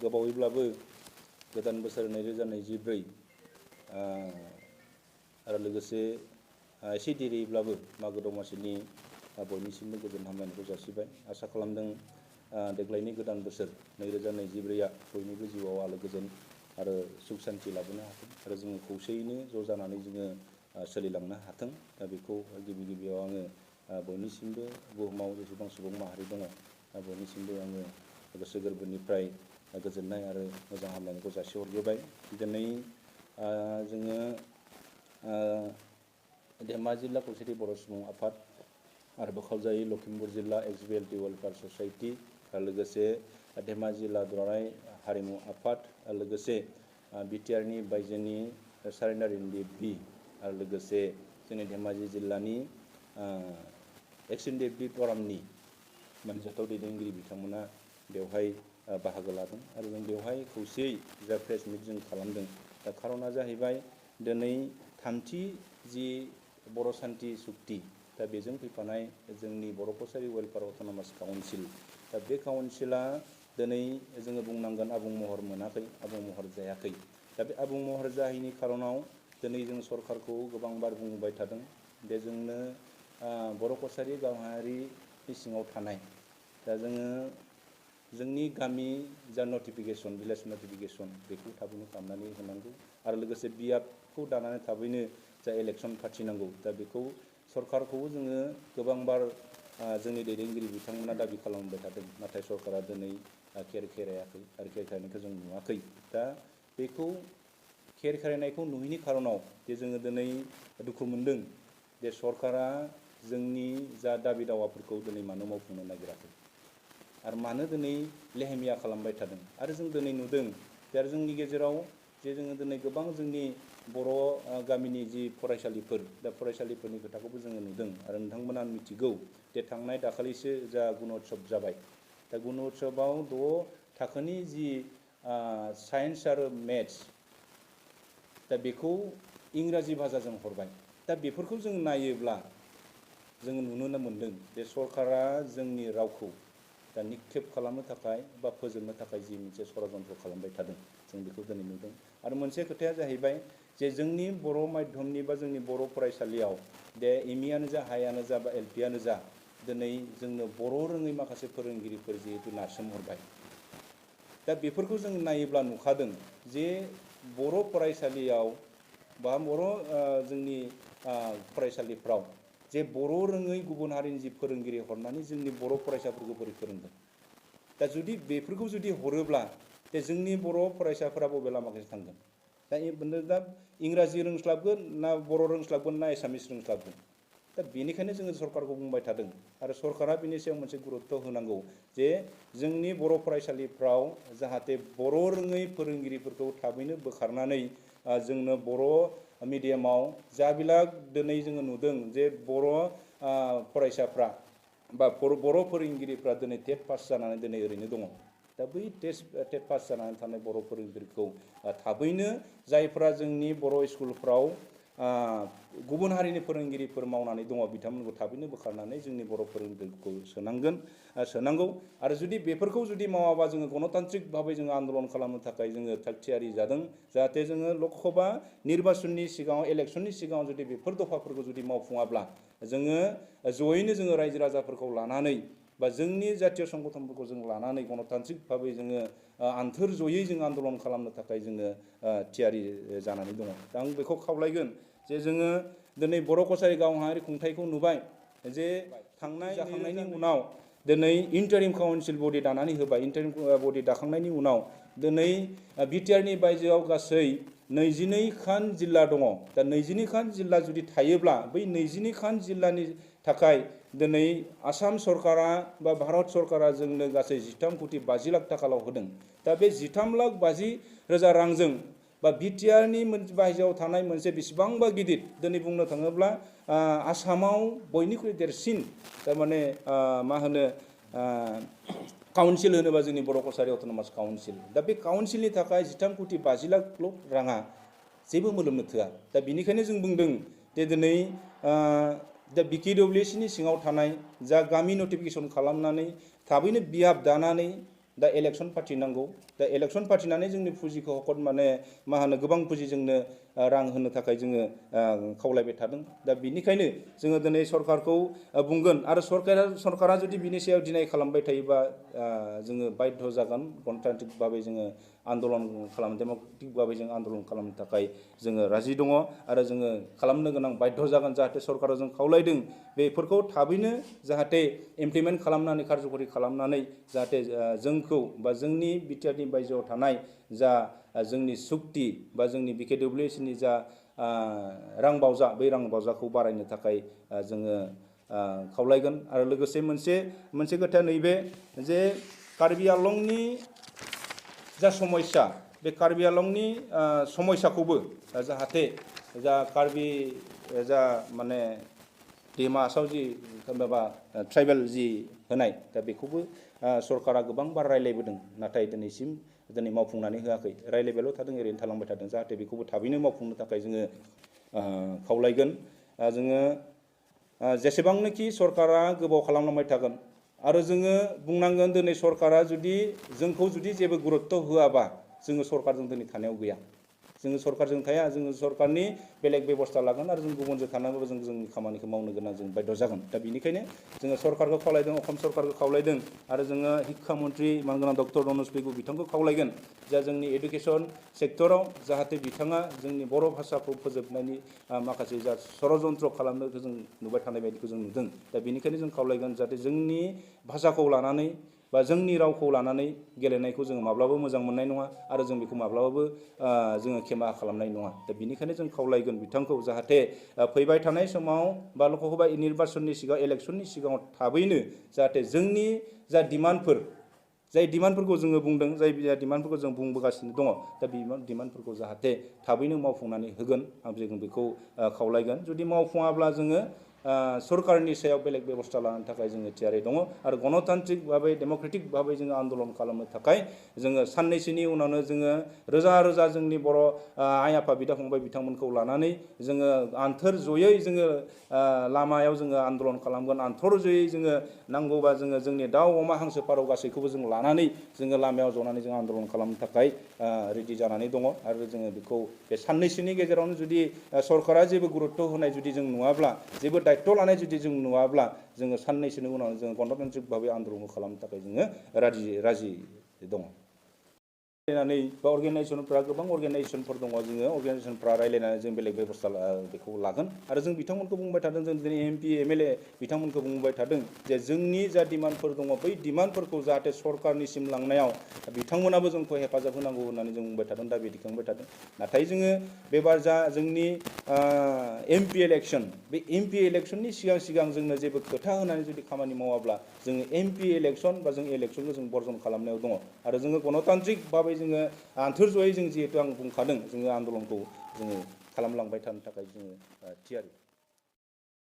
गोबावैब्लाबो गोदान बोसोर 2024 आरो लोगोसे एसे देरियैब्लाबो मागो दमासिनि बयनिसिमबो गोजोन हामलायनायखौ जासिबाय। आसा खालामदों देग्लायनि गोदान बोसोर 2024 बयनिबो जिउआव आलो गोजोन आरो सुख शान्ति लाबोनो हाथों आरो जोङो खौसेयैनो ज' जानानै जोङो सोलिलांनो हाथों। दा बेखौ गिबियाव आङो बयनिसिमबो बुहुमाव जेसेबां सुबुं माहारि दङ बयनिसिमबो आङो गोसो गोरबोनिफ्राय गोजोननाय आरो मोजां हामलायनायखौ जासिहरग्रोबाय। दिनै जोङो धेमाजि जिल्ला खौसेथि बर' सुबुं आफाद आरो बोखावजायै लखिमपुर जिल्ला XBLT वेलफेयार ससाइटि आरो लोगोसे धेमाजि जिल्ला दुलाराय हारिमु आफाद आरो लोगोसे बिटिआरनि बायजोनि सारेन्डार इन दि बि आरो लोगोसे जोंनि धेमाजि जिल्लानि XNDF फरामनि मानजाथाव दैदेनगिरि बिथांमोना बेवहाय बाहागो लादों आरो जों बेवहाय खौसेयै जा प्रेस मिट जों खालामदों। दा खारना जाहैबाय दिनै थामथि जि बर' शान्ति सुक्ति दा बेजों फैफानाय जोंनि बर' कसारि वेलफेयार अट'नमास काउन्सिल दा बे काउन्सिला दिनै जोङो बुंनांगोन आबुं महर मोनाखै, आबुं महर जायाखै। दा बे आबुं महर जायैनि खारनाव दिनै जों सरकारखौ गोबांबार बुंबाय थादों दे जोंनो बर' कसारि गावहारिनि सिङाव थानाय दा जोङो जोंनि गामि जा नटिफिकेसन भिलेज नटिफिकेसन बेखौ थाबैनो खालामनानै होनांगौ आरो लोगोसे बियाबखौ दानानै थाबैनो जा इलेक्सन फाथिनांगौ। दा बेखौ सरकारखौबो जोङो गोबांबार जोंनि दैदेनगिरि बिथांमोना दाबि खालामबाय थादों, नाथाय सरकारा दिनै खेरायाखै आरो खेरायनायखौ जों नुवाखै। दा बेखौ खेरायनायखौ नुयैनि खारनाव जे जोङो दिनै दुखु मोनदों जे सरकारा जोंनि जा दाबि दावाफोरखौ दिनै मानो मावफुंनो नागिराखै आरो मानो दिनै लेहेमिया खालामबाय थादों। आरो जों दिनै नुदों जे आरो जोंनि गेजेराव जे जोङो दिनै गोबां जोंनि बर' गामिनि जि फरायसालिफोर दा फरायसालिफोरनि खोथाखौबो जोङो नुदों आरो नोंथांमोना मिथिगौ जे थांनाय दाखालिसो जा गुण'त्सब जाबाय। दा गुण'त्सबआव 6 थाखोनि जि साइन्स आरो मेथ्स दा बेखौ इंराजि भाषाजों हरबाय। दा बेफोरखौ जों नायोब्ला जोङो नुनो मोन्दों जे सरकारा जोंनि रावखौ दा निक्षेप खालामनो थाखाय बा फोजोबनो थाखाय जि मोनसे षड़यन्त्र खालामबाय थादों जों बेखौ दिनै नुदों। आरो मोनसे खोथाया जाहैबाय जे जोंनि बर' माध्यमनि बा जोंनि बर' फरायसालियाव दे एमइआनो जा हाइआनो जा बा एलपिआनो जा दिनै जोंनो बर' रोङै माखासे फोरोंगिरिफोर जिहेतु नारसोमहरबाय। दा बेफोरखौ जों नायोब्ला नुखादों जे बर' फरायसालियाव बा बर' जोंनि फरायसालिफ्राव जे बर' रोङै गुबुन हारिनि जि फोरोंगिरि हरनानै जोंनि बर' फरायसाफोरखौ बोरै फोरोंदों। दा जुदि बेफोरखौ जुदि हरोब्ला जे जोंनि बर' फरायसाफोरा बबे लामाखैसो थांगोन। दा इंराजि रोंस्लाबगोन ना बर' रोंस्लाबगोन ना एसामिस रोंस्लाबगोन। दा बेनिखायनो जोङो सरकारखौ बुंबाय थादों आरो सरकारा बेनि सायाव मोनसे गुरुत्त होनांगौ जे जोंनि बर' फरायसालिफ्राव जाहाथे बर' रोङै फोरोंगिरिफोरखौ थाबैनो बोखारनानै जोंनो बर' मिडियामाव जाबिलाक दिनै जोङो नुदों जे बर' फरायसाफ्रा बा बर' फोरोंगिरिफ्रा दिनै टेट पास जानानै दिनै ओरैनो दङ। दा बै टेट पास जानानै थानाय बर' फोरोंगिरिखौ थाबैनो जायफ्रा जोंनि बर' स्कुलफ्राव गुबुन हारिनि फोरोंगिरिफोर मावनानै दङ बिथांमोनखौ थाबैनो बोखारनानै जोंनि बर' फोरोंगिरिखौ सोनांगौ। आरो जुदि बेफोरखौ जुदि मावाबा जोङो गणतान्त्रिक भाबै जोङो आन्दलन खालामनो थाखाय जोङो थागथियारि जादों जाहाथे जोङो लकसभा निर्बाचननि सिगाङाव इलेक्सननि सिगाङाव जुदि बेफोर दफाफोरखौ जुदि मावफुङाब्ला जोङो जयैनो जोङो रायजो राजाफोरखौ लानानै बा जोंनि जातीय संगठनफोरखौ जों लानानै गणतान्त्रिक भाबै जोङो आन्थोर जयै जों आन्दलन खालामनो थाखाय जोङो थियारि जानानै दङ। दा आं बेखौ खावलायगोन जे जोङो दिनै बर' कसारि गावहारि खुंथायखौ नुबाय जे थांनाय जाखांनायनि उनाव दिनै इन्टारिम काउन्सिल बडि दानानै होबाय। इन्टारिम बडि दाखांनायनि उनाव दिनै बिटिआरनि बायजोआव गासै 22 खान जिल्ला दङ। दा 22 खान जिल्ला जुदि थायोब्ला बै 22 खान जिल्लानि थाखाय दिनै आसाम सरकारा बा भारत सरकारा जोंनो गासै 13,50,00,000 थाखाल' होदों। दा बे 13,50,000 रांजों बा बिटिआरनि बायजोआव थानाय मोनसे बेसेबांबा गिदिर दिनै बुंनो थाङोब्ला आसामाव बयनिख्रुइ देरसिन थारमाने मा होनो काउन्सिल होनोबा जोंनि बर' कसारि अट'नमास काउन्सिल। दा बे काउन्सिलनि थाखाय 13,50,00,000 राङा जेबो मोदोमनो थोआ। दा बेनिखायनो जों बुंदों जे दिनै दा BKWCनि सिङाव थानाय जा गामि नटिफिकेसन खालामनानै थाबैनो बियाब दानानै दा इलेक्सन फाथिनांगौ दा इलेक्सन फाथिनानै जोंनि पुजिखौ हकत माने मा होनो गोबां पुजि जोंनो रां होनो थाखाय जोङो खावलायबाय थादों दा बिनिखायनो जोङो दिनै सरकारखौ बुंगोन आरो सरकारा जुदि बिनि सायाव डिनाय खालामबाय थायोबा जोङो बाध्य जागोन गणतान्त्रिक भाबै जोङो आन्दलन खालाम डेम'क्रेटिक भाबै जों आन्दलन खालामनो थाखाय जोङो राजि दङ आरो जोङो खालामनो गोनां बाध्य जागोन जाहाथे सरकारा जों खावलायदों बेफोरखौ थाबैनो जाहाथे इमप्लिमेन्ट खालामनानै कार्यकरि खालामनानै जाहाथे जोंखौ बा जोंनि बिटिआरनि बायजोआव थानाय जा जोंनि सुक्ति बा जोंनि बिकेडब्लिउएसनि जा रां बावजा बै रां बावजाखौ बारायनो थाखाय जोङो खावलायगोन आरो लोगोसे मोनसे खोथाया नैबे जे कार्बि आंलंनि जा समस्या बे कार्बि आंलंनि समस्याखौबो जाहाथे जा कार्बि जा माने डिमासाव जि माबा ट्राइबेल जि होनाय दा बेखौबो सरकारा गोबां बार रायलायबोदों नाथाय दिनै मावफुंनानै होआखै रायलायबायल' थादों ओरैनो थालांबाय थादों जाहाथे बेखौबो थाबैनो मावफुंनो थाखाय जोङो खावलायगोन जोङो जेसेबांनोखि सरकारा गोबाव खालामलांबाय थागोन आरो जोङो बुंनांगोन दिनै सरकारा जुदि जोंखौ जुदि जेबो गुरुत्त होआबा जोङो सरकारजों दिनै थानायाव गैया जोङो सरकारजों थाया जोङो सरकारनि बेलेग बेबस्था लागोन आरो जों गुबुनजों थानांगौ जों जोंनि खामानिखौ मावनो गोनां जों बाध्य जागोन दा बेनिखायनो जोङो सरकारखौ खावलायदों असम सरकारखौ खावलायदों आरो जोङो शिक्षा मन्त्रि मानगोनां डक्टर रनज पेगु बिथांखौ खावलायगोन जा जोंनि एडुकेसन सेक्टराव जाहाथे बिथाङा जोंनि बर' भाषाखौ फोजोबनायनि माखासे जा षड़यन्त्र खालामनायखौ जों नुबाय थानाय बायदिखौ जों नुदों दा बेनिखायनो जों खावलायगोन जाहाथे जोंनि भाषाखौ लानानै बा जोंनि रावखौ लानानै गेलेनायखौ जोङो माब्लाबो मोजां मोननाय नङा आरो जों बेखौ माब्लाबाबो जोङो खेमा खालामनाय नङा दा बेनिखायनो जों खावलायगोन बिथांखौ जाहाथे फैबाय थानाय समाव बा लोकसभा निर्बाचननि सिगां इलेक्सननि सिगाङाव थाबैनो जाहाथे जोंनि जा डिमान्डफोर जाय डिमान्डफोरखौ जोङो बुंदों जाय डिमान्डफोरखौ जों बुंबोगासिनो दङ दा बे डिमान्डफोरखौ जाहाथे थाबैनो मावफुंनानै होगोन आं जों बेखौ खावलायगोन जुदि मावफुङाब्ला जोङो सरकारनि सायाव बेलेग बेबस्था लानो थाखाय जोङो थियारि दङ आरो गणतान्त्रिक भाबै डेम'क्रेटिक भाबै जोङो आन्दलन खालामनो थाखाय जोङो साननैसोनि उनावनो जोङो रोजा रोजा जोंनि बर' आइ आफा बिदा फंबाय बिथांमोनखौ लानानै जोङो आन्थोर जयै जोङो लामायाव जोङो आन्दलन खालामगोन आन्थोर जयै जोङो नांगौबा जोङो जोंनि दाउ अमा हांसो फारौ गासैखौबो जों लानानै जोङो लामायाव जनानै जों आन्दलन खालामनो थाखाय रेडि जानानै दङ आरो जोङो बेखौ बे साननैसोनि गेजेरावनो जुदि सरकारा जेबो गुरुत्त होनाय जुदि जों नुवाब्ला जेबो दायित्व लानाय जुदि जों नुवाब्ला जोङो साननैसोनि उनाव जोङो गणतान्त्रिक भाबै आन्दलन खालामनो थाखाय जोङो राजि दङ रायलायनानै बा अर्गेनाइजेसनफ्रा गोबां अर्गेनाइजेसनफोर दङ जोङो अर्गेनाइजेसनफ्रा रायलायनानै जों बेलेग बेबस्था बेखौ लागोन आरो जों बिथांमोनखौ बुंबाय थादों जों दिनै एमपि एमएलए बिथांमोनखौ बुंबाय थादों जे जोंनि जा डिमान्डफोर दङ बै डिमान्डफोरखौ जाहाथे सरकारनिसिम लांनायाव बिथांमोनाबो जोंखौ हेफाजाब होनांगौ होननानै जों बुंबाय थादों दा बे दिखांबाय थादों नाथाय जोङो बेबार जा जोंनि एमपि इलेक्सन बे एमपि इलेक्सननि सिगां जोंनो जेबो खोथा होनानै जुदि खामानि मावाब्ला जोङो एमपि इलेक्सन बा जों इलेक्सनखौ जों बर्जन खालामनायाव दङ आरो जोङो गणतान्त्रिक भाबै जोङो आन्थोर जयै जों जिहेतु आं बुंखादों जोङो आन्दलनखौ जोङो खालामलांबाय थानो थाखाय जोङो थियारि